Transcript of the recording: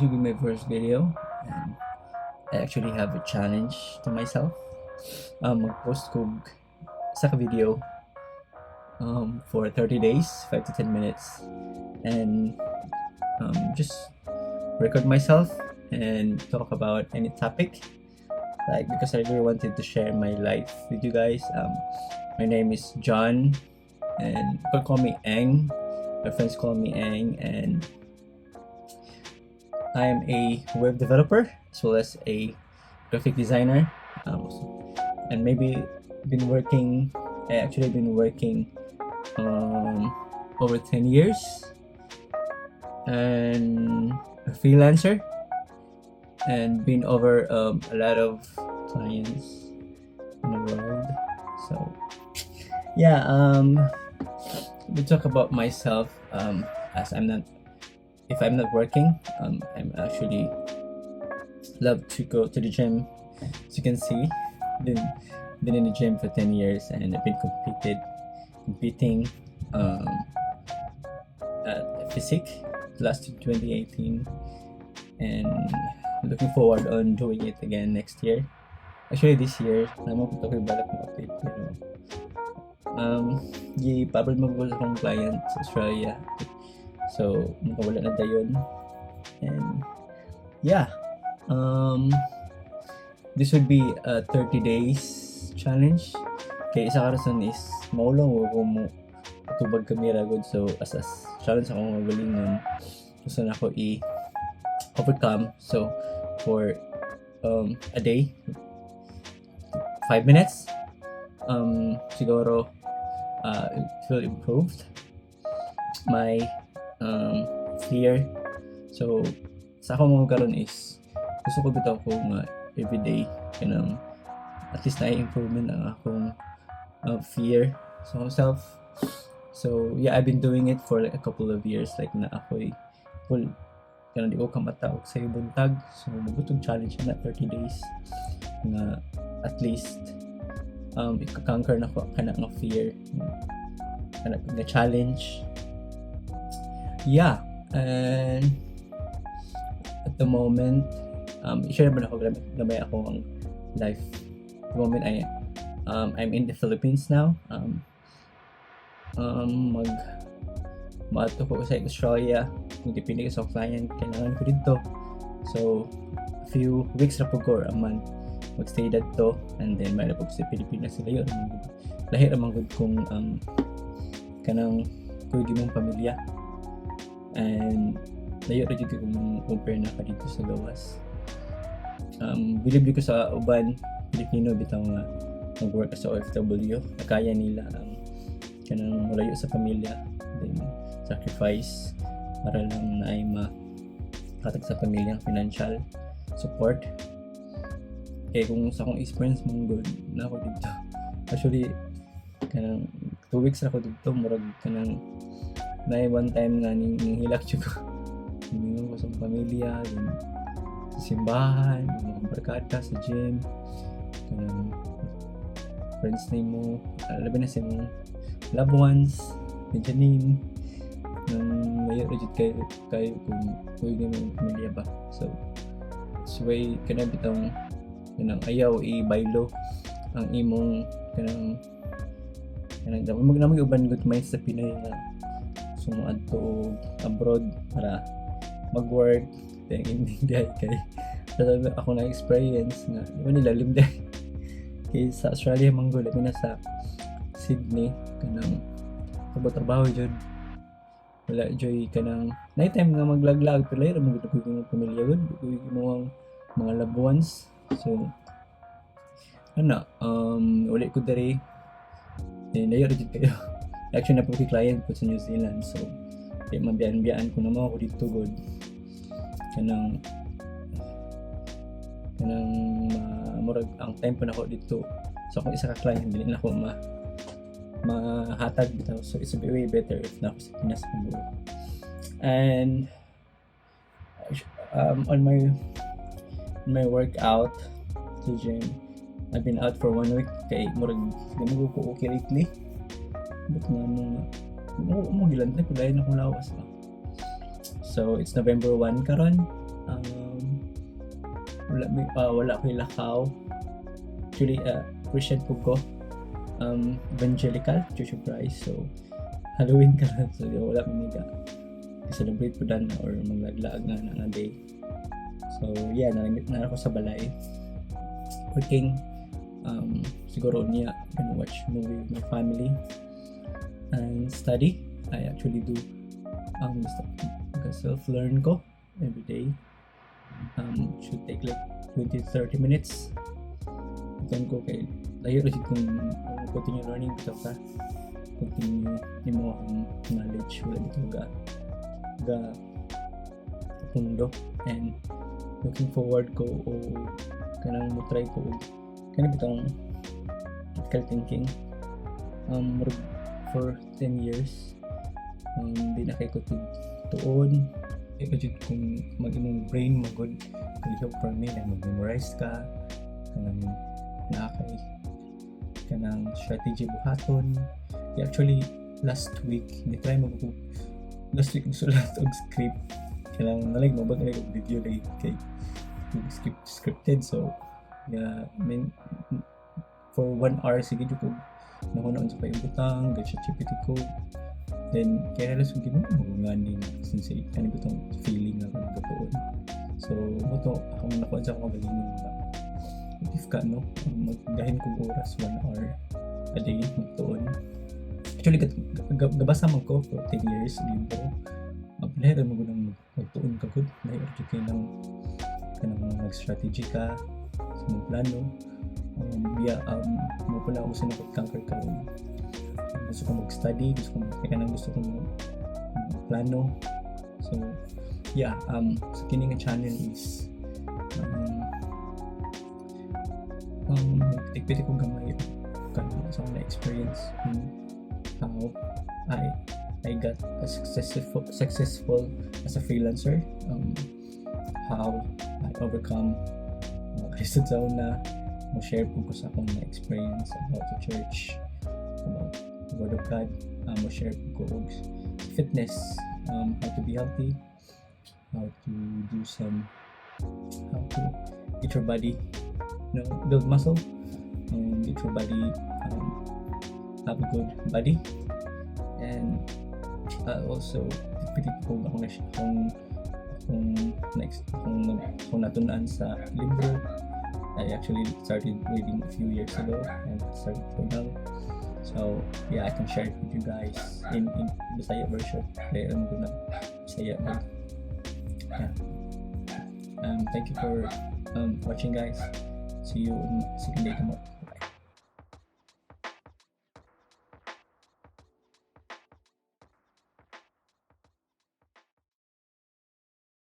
This will be my first video and I actually have a challenge to myself. Mag-post ko sa ka video for 30 days, 5 to 10 minutes, and just record myself and talk about any topic. Like, because I really wanted to share my life with you guys. My name is John, and you can call me Eng. My friends call me Eng, and I am a web developer as well as a graphic designer. And maybe been working. I actually been working over 10 years and a freelancer and been over a lot of clients in the world. So yeah, we talk about myself as I'm not if I'm not working, I'm actually love to go to the gym. As you can see, been in the gym for 10 years and I've been competed competing at physique last 2018 and looking forward on doing it again next year. Actually, this year, naa man ko balak mo update, pero gi-pabol mo sa akong client sa Australia. So, makawala na dayon. And yeah, this would be a 30 days challenge. Kay isa ka rason is maulaw ko mo tubag kamera gud, so as challenge akong kaugalingon, gusto na ako i overcome. So for a day, 5 minutes, siguro it will improved my fear. So sa akong mga karon is gusto ko bitaw ko nga everyday kanang at least na improvement ang akong fear so self. So yeah, I've been doing it for like a couple of years, like na ako'y full kanang di ko kamata og sa buntag. So mabutong challenge na 30 days nga at least i-conquer na ko kana nga fear, kana nga challenge. Yeah, and at the moment, i-share man ako gamay ako ang life. At the moment, I'm in the Philippines now. Mag maadto ko sa Australia kung depende sa client, kailangan ko dito. So a few weeks ra pud ko or a month magstay didto and then may pud sa Pilipinas. Sila yun, lahi ra man gud kung kanang kuyog imong pamilya and layo ra jud kung compare na ka dito sa gawas. Bilib ko sa uban Pilipino bitaw nga mag-work sa OFW na kaya nila ang kanang mulayo sa pamilya then sacrifice para lang na ay mahatag sa pamilya financial support. Kay kung sa akong experience mong good na ako dito, actually kanang 2 weeks ra ako dito, murag kanang na one time nga ning hilak jud ko. Mingon ko sa pamilya, then sa simbahan, mga barkada sa gym, kanang friends nimo, labi na sa imong loved ones, Benjamin, nang layo ra jud kayo kayo kung kuyog nimo imong pamilya ba. So it's way kana bitong kanang ayaw i-baylo ang imong kanang mag namay uban good mind sa Pinoy nga sumuadto og abroad para mag-work, then hindi diay kay sabi ako na experience nga di ba nilalim diay kay sa Australia man gud, labi na sa Sydney, kanang trabaho jud, wala joy kanang night time nga maglaglag, pero lahi ra man gud kung imong pamilya gud, kung imong mga loved ones. So ana, uli ko diri eh, layo ra jud kayo. Actually, naa po client ko sa New Zealand, so di mabiyan-biyan ko na mo ako dito gud, kanang murag ang time po nako dito. So kung isa ka client, dili na ako ma mahatag bitaw. So it's way better if na ako sa Pinas mag. And on my workout sa gym, I've been out for one week kay murag di mo ko okay lately, but nga mo nga mo mo gilantay ko dahil akong lawas ba. So it's November 1 karon. Wala ko'y lakaw. Actually, Christian po ko. Evangelical Church of Christ. So, Halloween karon. So, wala mi ga celebrate po dan or maglaglaag nga na nga day. So, yeah, naa ko sa balay. Working. Siguro niya, gonna watch movie with my family and study. I actually do self-learn ko every day. Should take like 20 to 30 minutes. Then ko kay layo ra jud kung continue learning bitaw ka, continue nimo ang knowledge, wala bitaw ga pundo. And looking forward ko o kanang mo try ko og kani bitong critical thinking. Murag for 10 years di na kay ko tuon eh jud kung mag imong brain magod kalihok for me na mag-memorize ka, kanang naa kay kanang strategy buhaton. Yeah, actually last week ni try mo ko last week sulat og script, kanang nalig mo ba og video lagi kay script scripted. So yeah, I mean, for one hour sige jud ko nahuna unsa pa yung butang ga ChatGPT ko. Then kaya realize ko Ginoo mo nga ni since kani bitong feeling nga kanang gatuon. So mo to akong nakuha sa akong kaugalingon nga if ka no maggahin kog oras, 1 hour a day magtuon. Actually gabasa man ko for 10 years libro. Lahi ra mo nang magtuon ka gud, lahi ra jud kay nang kanang mag-strategy ka sa mong plano. Yeah, mo pala uso na conquer karon. Gusto ko mag-study, gusto ko kanang gusto ko plano. So yeah, sa kini nga channel is magtikpiti ko gamay kanang sa akong na-experience in how I got a successful as a freelancer, how I overcome lisod sa una. Mo share po ko sa akong na-experience about the church, about the Word of God. Mo share po ko og fitness, how to be healthy, how to do some how to get your body, build muscle, get your body, have a good body. And also pitit ko akong next akong natun-an sa libro. I actually started reading a few years ago and started journal. So yeah, I can share it with you guys in Bisaya version. Kaya alam ko na Bisaya na. Yeah. Thank you for watching, guys. See you on second day tomorrow. Bye.